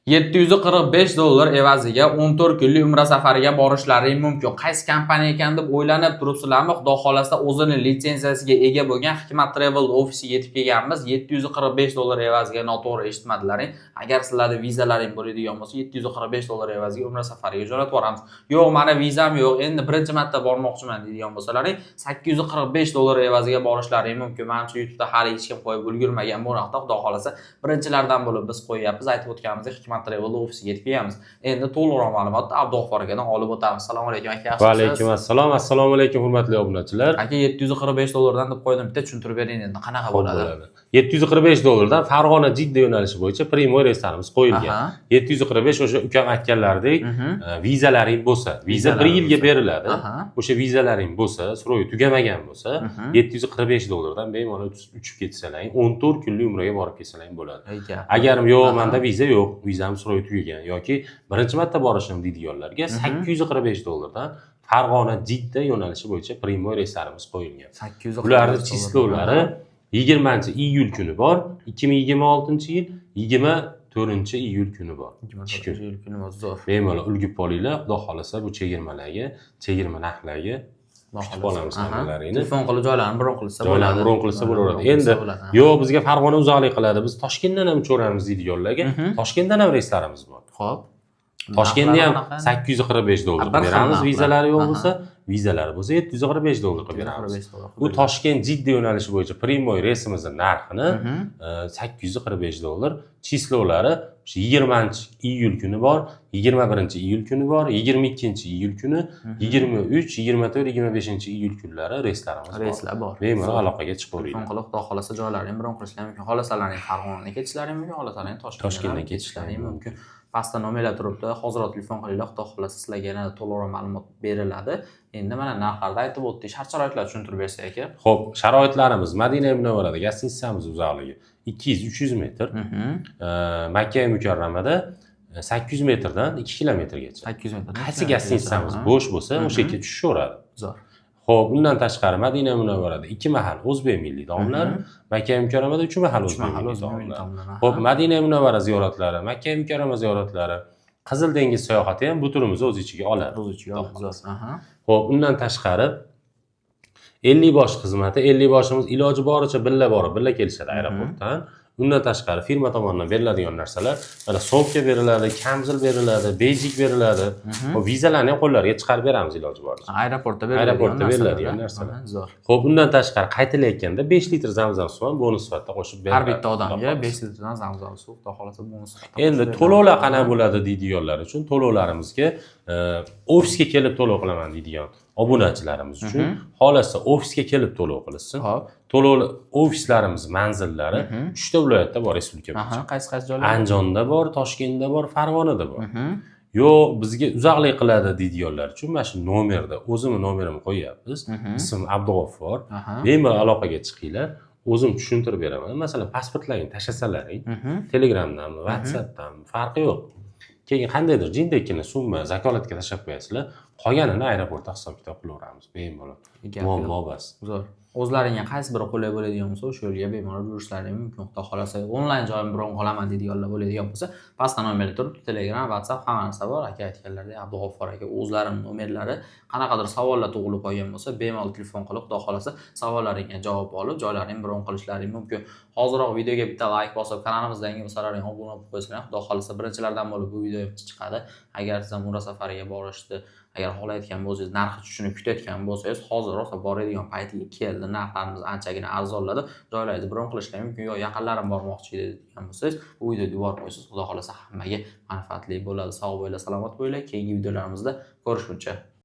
745 dollar evaziga 14 kunlik umra safariga borishlaring mumkin. Qaysi kompaniya ekan deb o'ylanib turibsizlarmi? Xudo xolasa, o'zini litsenziyasiga ega bo'lgan Hikmat Travel ofisiga yetib kelganmiz. 745 dollar evaziga, noto'g'ri eshitmadilaring. Agar sizlarda vizalaring bo'ladigan bo'lsa, 745 dollar evaziga umra safariga jo'natib yuboramiz. Yo'q, mani vizam yo'q, endi birinchi marta bormoqchiman deydigan bo'lsalaring, 845 dollar evaziga borishlaring mumkin. Manimcha, YouTube'da hali hech kim qo'yib ulgurmagan bu narxda. Xudo xolasa, birinchilardan bo'lib biz qo'yyapmiz. Aytib o'tganimizdek, Hikmat Travel ofisiga yetib kelganmiz. Endi to'liqroq ma'lumotni Abdug'affor akadan olib o'tamiz. Assalomu alaykum, aka, yaxshimisiz? Va alaykum assalom. Assalomu alaykum, hurmatli obunachilar. Aka, 745 dollardan deb qo'ydim, bitta tushuntirib bering endi, qanaqa Xo'p, bo'ladi? bo'ladi. 745 dollardan Farg'ona Jidda yo'nalishi bo'yicha прямой reyslarimiz qo'yilgan. 745, o'sha ukam aytganlaridek, vizalaring bo'lsa, viza Vizalari bir yilga bo'lsa. beriladi. O'sha vizalaring bo'lsa, срок i tugamagan bo'lsa, 745 dollardan bemalol uchib ketsalaring, 14 kunlik umraga borib kelsalaring bo'ladi. Ey gap. Agar yo'q, menda viza yo'q, vizam срок i tugagan yoki birinchi marta borishim deydiganlarga 845 dollardan Farg'ona Jidda yo'nalishi bo'yicha прямой reyslarimiz qo'yilgan. 845 Bularni dollar. число lari 20-iyul kuni bor, 2026-yil 24-iyul kuni bor. 2 kun. 24-iyul kuni bor, zo'r. Bemalol ulgurib olinglar, xudo xohlasa, bu chegirmalarga, chegirma narxlarga Xudo kutib xohlasa. olamiz hammalaringni. Telefon qilib joylarni bron qilsa Joylarni bo'ladi. bron qilsa bo'laveradi. Bron qilsa Endi bo'ladi. yo'q, bizga Farg'ona uzoqlik qiladi, biz Toshkentdan ham uchaveramiz deydiganlarga Toshkentdan ham reyslarimiz bor. Toshkentda ham Narxlari qanaqa? 845 dollar Ha, bir qilib xil beramiz, narxlar. vizalari yo'q bo'lsa, vizalari bo'lsa, 745 dollar qilib beramiz. 745 dollar qilib Bu beramiz. Toshkent Jidda yo'nalishi bo'yicha прямой reysimizni narxini 845 dollar. Число lari o'sha 20-iyul kuni bor, 21-iyul kuni bor, 22-iyul kuni, 23, 24, 25-iyul kunlari reyslarimiz bor. Reyslar bor. Bemalol Zo'r. aloqaga chiqaveringlar. Telefon qilib, xudo xohlasa, joylarini bron qilishlari mumkin. Xohlasalaring Farg'onadan ketishlari mumkin, xohlasalaring Toshkentdan Toshkentdan ketishlari ketishlari mumkin. Pastda nomerlar turibdi. Hoziroq telefon qilinglar, xudo xohlasa, sizlarga yanada to'liqroq ma'lumot beriladi. Endi mana narxlarni aytib o'tdik. Shart-sharoitlarni tushuntirib bersak, aka. Xo'p, sharoitlarimiz: Madina Munavvarada гостиница miz uzoqligi 200-300 metr. Makka Mukarramada 800 metrdan 2 kilometrgacha. 800 metr. Qaysi гостиница miz bo'sh bo'lsa, o'sha yerga tushishaveradi. Zo'r. Xo'p, undan tashqari Madina Munavvarada ikki mahal o'zbek milliy taomlari, Makka Mukarramada uch mahal Uch o'zbek mahal milliy o'zbek milliy taomlari. taomlari. Xo'p, Madina Munavvara ziyoratlari, Makka Mukarrama ziyoratlari, Qizil dengiz sayohati ham bu turimizni o'z ichiga oladi. O'z ichiga oladi. Zo'r. Xo'p, undan tashqari 50 bosh xizmati, 50 boshimiz iloji boricha birga borib, birga kelishadi aeroportdan. Undan tashqari firma tomonidan beriladigan narsalar, mana сумка beriladi, kamzil beriladi, bejik beriladi. Xo'p, vizalarni ham qo'llariga chiqarib beramiz iloji boricha. Aeroportda beriladigan Aeroportda beriladigan narsalar. narsalar. Zo'r. Xo'p, undan tashqari qaytilayotganda 5 litr zamzam suvi ham bonus sifatida qo'shib beriladi. Har bitta odamga Xudo xohlasa. 5 litrdan zamzam suv, xudo xohlasa, bonus sifatida Endi qo'shib beriladi. To'lovlar qanaqa bo'ladi deydiganlar uchun, to'lovlarimizga ofisga kelib to'lov qilaman deydigan obunachilarimiz uchun, xohlasa, ofisga kelib to'lov qilishsin. To'lov ofislarimiz manzillari uchta viloyatda bor, respublika bo'yicha. Qaysi qaysi joylar? Andijonda bor, Toshkentda bor, Farg'onada bor. Yo'q, bizga uzoqlik qiladi deydiganlar uchun mana shu nomerda o'zimni nomerimni qo'yyapmiz. Ismim Abdug'affor. Bemalol aloqaga chiqinglar, o'zim tushuntirib beraman. Masalan, pasportlaringni tashlasalaring, Telegramdanmi, WhatsAppdanmi, farqi yo'q. Keyin qandaydir jindakkina summa vakolatga tashlab qo'yasizlar, qolganini aeroportda hisob kitob qilaveramiz bemalol. Gap yo'q. Muammo bas. Zo'r. O'zlaringga qaysi biri qulay bo'ladigan bo'lsa, o'sha yo'lga bemalol yurishlari mumkin. Xudo xohlasa, onlayn joyim bron qolaman deydiganlar bo'ladigan bo'lsa, pastda nomerda turibdi, Telegram, WhatsApp, hamma narsa bor. Aka aytganlaridek, Abdug'ofor aka o'zlarini nomerlari, qanaqadir savollar tug'ilib qolgan bo'lsa, bemalol telefon qilib, xudo xohlasa, savollaringga javob olib, joylaringni bron qilishlaring mumkin. Hoziroq videoga bitta layk bosib, kanalimizda yangi bo'lsalaring obuna bo'lib qo'ysanglar, xudo xohlasa, birinchilardan bo'lib bu video chiqadi. Agar siz ham Umra safariga borishni agar xohlayotgan bo'lsangiz, narxi tushishini kutayotgan bo'lsangiz, hozir rosa boradigan paytiga keldi. Narxlarimiz anchagina arzonladi. Joylaringizni bron qilishlari mumkin yo yaqinlarim bormoqchi edi degan bo'lsangiz, bu videoga yuborib qo'ysangiz, xudo xohlasa, hammaga manfaatli bo'ladi. Sog' bo'linglar, salomat bo'linglar. Keyingi videolarimizda ko'rishguncha.